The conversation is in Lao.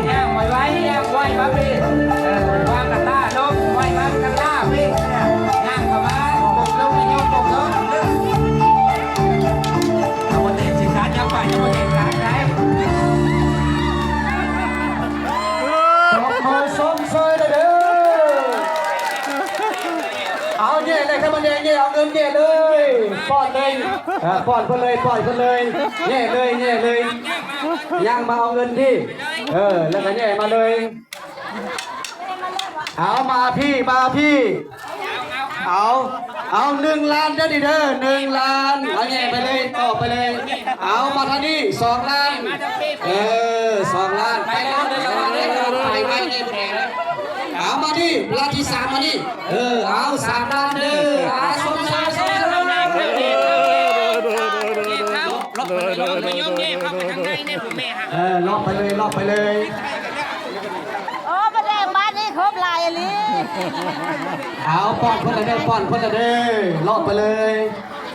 ຍ່າງໄວໆ ຍ່າງໄວມາພີ້ ເອີ ວາງກະຕ່າລົງ ໄວມາກະຕ່າພີ້ ຍ່າງເຂົ້າມາ ກົ້ມລົງ ໂຍມກົ້ມລົງ ເອົາບໍ່ແຕກສິຂາ ຍັງໄປ ຍັງບໍ່ແຕກຂາໄດ້ ຕົບມືຊົມເຊີຍເດີ ເອົາແຍ່ເລີຍ ຄັນບໍ່ແຍ່ ແຍ່ເອົາເງິນແຍ່ເລີຍ ປ້ອນເລີຍ ເອີ ປ້ອນເພິ່ນເລີຍ ປ້ອນເພິ່ນເລີຍ ແຍ່ເລີຍ ແຍ່ເລີຍ ຍ່າງມາເອົາເງິນພີ້ ເອີ ແລ້ວກໍແຍ່ມາເລີຍ ເອົາມາພີ້ ມາພີ້ ເອົາ ເອົາໜຶ່ງລ້ານເດີນີ້ເດີ ໜຶ່ງລ້ານ ເອົາແຍ່ໄປເລີຍ ຕໍ່ໄປເລີຍ ເອົາມາທາງນີ້ ສອງລ້ານ ເອີ ສອງລ້ານ ໄປແລ້ວ ໄປໄວ ເອົາມານີ້ ລ້ານທີສາມມານີ້ ເອີ ເອົາສາມລ້ານເດີ ເອົາ ຊົມເຊີຍ ຊົມເຊີຍ ເອີ ເລາະໄປເລີຍ ເລາະໄປເລີຍ ໂອ້ ປາແດງບ້ານນີ້ຄົບຫຼາຍອີ່ຫຼີ ເອົາ ປ້ອນເພິ່ນລະເດີ ປ້ອນເພິ່ນລະເດີ ເລາະໄປເລີຍ